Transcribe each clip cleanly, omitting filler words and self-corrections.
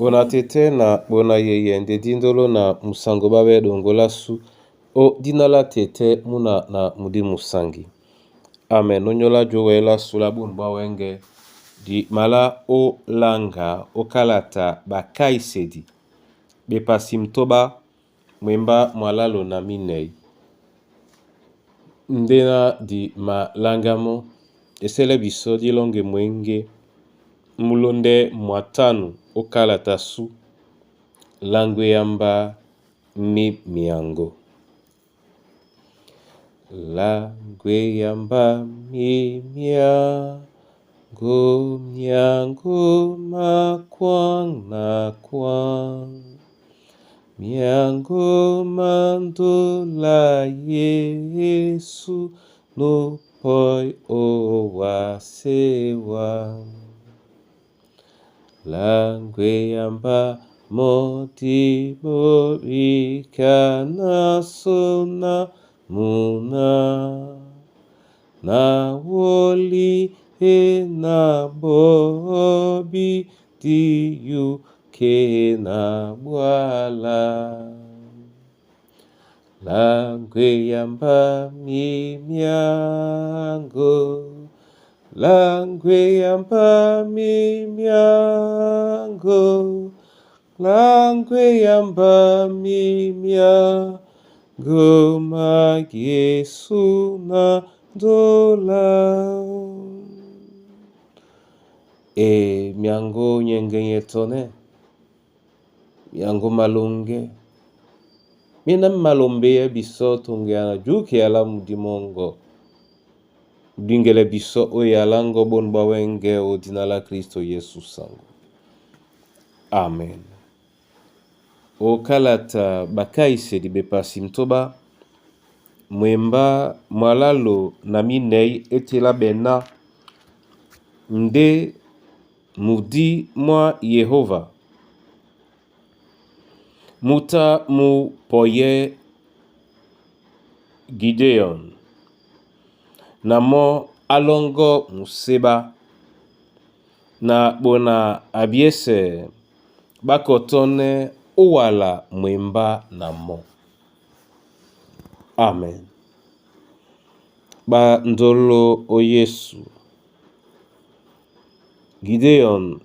Bona tete na bona yeye nde dindolo na musango babe dongola su o dina la tete muna na mudi musangi. Amen. Onyola jowela sula bunu bwa wenge di mala o langa o kalata bakaisedi bepasi mtoba mwemba mwalalo na minei. Ndena di malangamo esele biso dilonge mwenge mulonde mwatanu o kalata su langwe yamba mi miango. Langwe yamba mi miango miango makwang na kwang miango mandola Yesu no poi owasewa. Langwe yamba modibo bika na sona muna na woli e na bobi diyu ke na bwala. Langwe yamba mi miango langwe yamba mi miango langwe yamba mi miango ma Yesu na ndola. E miango nyenge yetone miango malonge mina malombe ya biso tonge na juke yala mudimongo dingele biso oyo yalango bonu bwa wenge o dina la Kristo Yesu sango. Amen. Okalata bakaisedi bepasi mtoba mwemba mwalalo na minei etela bena nde mudi mwa Yehova muta mu poye Gideon na mo alongo museba na bona abiese bakotone owala mwemba na mo. Amen. Ba ndolo o Yesu Gideon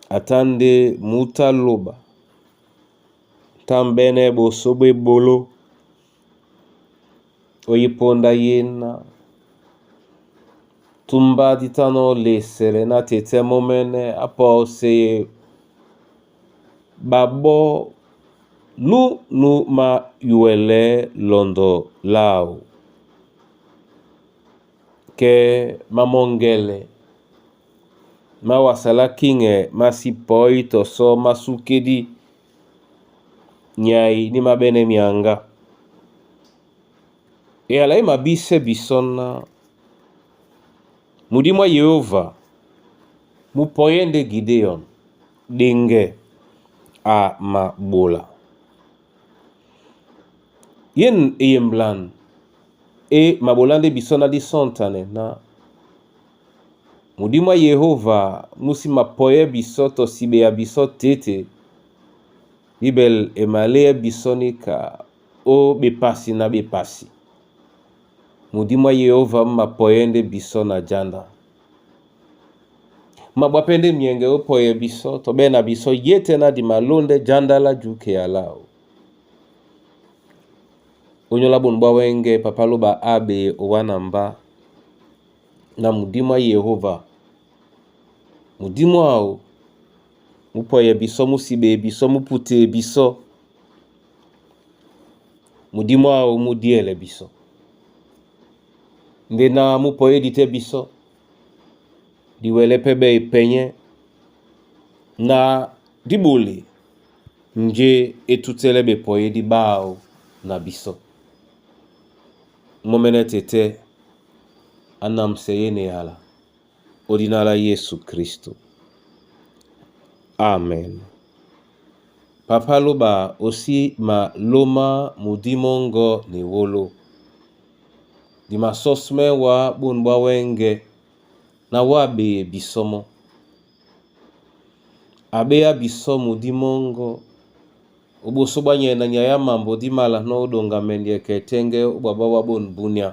atande muta loba tambene bosobwe bolo oyiponda yena tumba ditano lesele na tete momene apo seye babo nu nu ma yuele londo lao ke mamongele mawasala kinge masipoi toso masukedi nyai ni mabene mianga eyala ye mabise biso na mudi mwa Yehova mupoye nde Gideon denge a mabola yen eyemblan e mabola nde biso na disontane na mudi mwa Yehova musi mapoye biso tosibe ya biso tete Bibel emale ya biso nika o bepasi na bepasi mudi mwa Yehova mapoye nde biso na janda mabwa pe nde mienge opoye biso tobe na biso yete na di malonde janda la juke ya lao onyola bunu bwa wenge papa loba abe owana mba na mudi mwa Yehova mudi mwao mupoye biso musibe biso mupute biso mudi mwao mudiele biso nde na mupoye dite biso diwele pe be epenye na dibole nje etutele bepoye di bao na biso momene tete anamse ye yala odinala Yesu Kristo. Amen. Papa loba osi maloma mudimongo ni wolo di masosme wa bunu bwa wenge na wabe bisomo. Abeya bisɔ mudi mongo oboso bwa nyay na nyay a mambo di mala nɔ́ ó ɗoŋga mɛndyɛkɛ tɛ́ŋgɛ́ ó ɓwabá bwá bôn búnyá.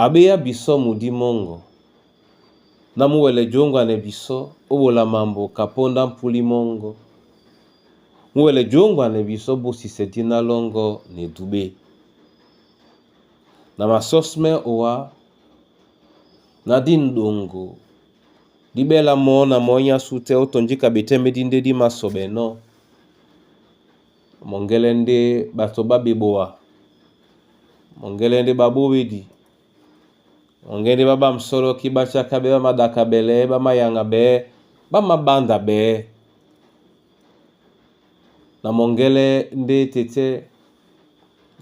Abeya bisɔ mudi mongo na mú wɛlɛ jǒŋgwanɛ bisɔ ó ɓola mambo ka póndá mpúlí mɔ́ŋgɔ́. Mú wɛlɛ jǒŋgwanɛ bisɔ bósisɛ díná lɔ́ŋgɔ́ na edúɓé. Na masɔ́smɛ́ owá na dí ŋɗoŋgo dí ɓɛ́la mɔɔ́ na mɔɔ́ nyásû tɛ́ ó tɔ njíka ɓetɛ́mbɛ́ dí ndé dí māsɔɓɛnɔ́. Mɔŋgɛlɛ ndé ɓato ɓá ɓeboa, mɔŋgɛlɛ ndé ɓá ɓówedi, mɔŋgɛlɛ ndé ɓá ɓâm sɔlɔ́kí ɓá tsákáɓɛ́ ɓá maɗakabɛlɛɛ́ ɓá máyaŋabɛɛ́ ɓá māɓándabɛɛ́. Na mɔŋgɛlɛ ndé tetɛ́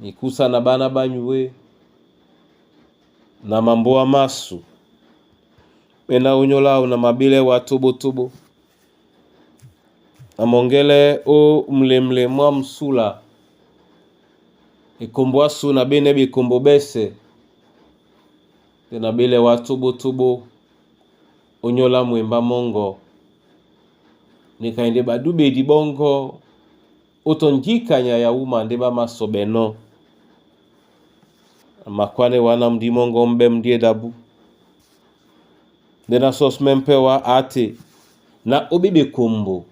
mikúsa na ɓána ɓá nyué na mambóa másu mé ná ónyólá áō na maɓílɛ́ wá tóɓótóɓó. Na mɔŋgɛlɛ ó mulemule mwá musúla ekombo ásu na ɓénɛ́ ɓekombo ɓɛ́sɛ̄ ndé na ɓílɛ́ wá tóɓótóɓó ónyólá mwembá mɔ́ŋgɔ nekaindi ɓadúɓedi ɓɔ́ŋgɔ́ ó tɔ njíka nyay a wúma ndé ɓá māsɔɓɛnɔ́. Na makwánɛ́ wá ná mudi mɔ́ŋgɔ ḿɓɛ́ mudí eɗabú. Ndé na sɔ́smɛ́ mpɛ́ wá ǎte na ó ɓé ɓekombo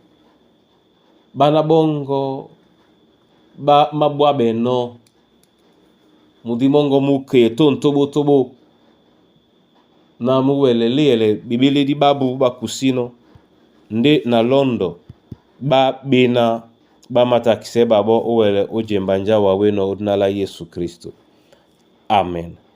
ɓána ɓɔ́ŋgɔ́ ɓá máɓwáɓɛnɔ́ mudí mɔ́ŋgɔ mú ke tôn tóɓótóɓó na mú wɛlɛ léɛlɛ ɓeɓélédí ɓábū ɓá kusínɔ́ ndé na lɔ́ndɔ ɓá ɓéná ɓá mátakisɛɛ́ ɓaɓɔ́ ó wɛlɛ ó jemba njáwá wénɔ̄ ó díná lá Yésu Klísto. Amen.